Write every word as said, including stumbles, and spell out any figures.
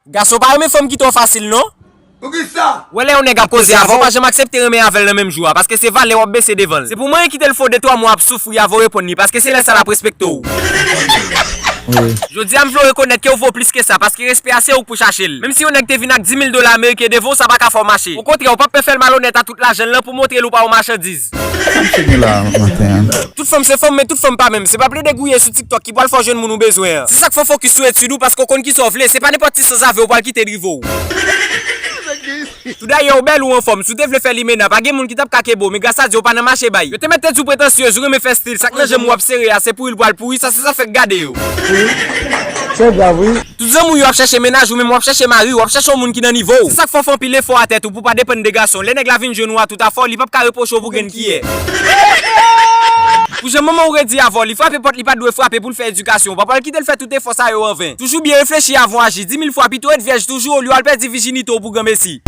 Gason pa renmen fanm ki twò fasil non. Poukisa? Ou wè lè yon nèg ap koze avè w, pa janm aksepte renmen avè l nan menm jou a, paske se valè w ap bese devan l. Se pou manyen kite l fè w de twa mwa ap soufri avè w reponn li, paske se lè sa l ap respekte w. Jodi a m vle w rekonèt ke w vo plis ke sa, paske respè a se ou k pou chache l. Menm si yon nèg te vin ak di mil dola ameriken devan w, sa pa ka fè w mache. Okontrè, ou p ap pè fè l malonèt a tout lajan l lan pou montre l ou pa yon machandiz. Sa m fini la maten an. Tout fanm se fanm, men tout fanm pa menm. Se pa plede gouye sou TikTok ki pral fè w jwenn moun ou bezwen an. Se sa k fè w fokis sou etid ou, paske w konn kisa w vle. Se pa nenpòt ti sanzave ou pral kite drive w. Tou dayè, ou bèl, ou anfòm. Si w te vle fè limena, pa gen moun ki t ap ka kenbe w, men gras a Dye, ou pa nan mache bay. Yo te mèt te di w pretansyez, ou renmen fè stil. Sa k nan janm ou ap sere a, se pou wi l pral pouri, sa se sa fèk gade yo. Se grav, wi. Tout zanmi w yo ap chèche mennaj, ou menm w ap chèche mari, w ap chèche yon moun ki nan nivo w. Se sa k fè w fè anpil efò a tèt ou pou w pa depann de gason. Lè nèg la vin jwenn ou a tout afè w, li p ap ka repwoche w pou grenn kiyè. Pou jan manman w redi avè w, li frape pòt li pa t dwe frape pou l fè edikasyon w, pa pral kite l fè tout efò sa yo anven. Toujou byen reflechi avan w aji. Di mil fwa pito ret vyèj toujou olye w al pèdi vijinite w pou granmesi.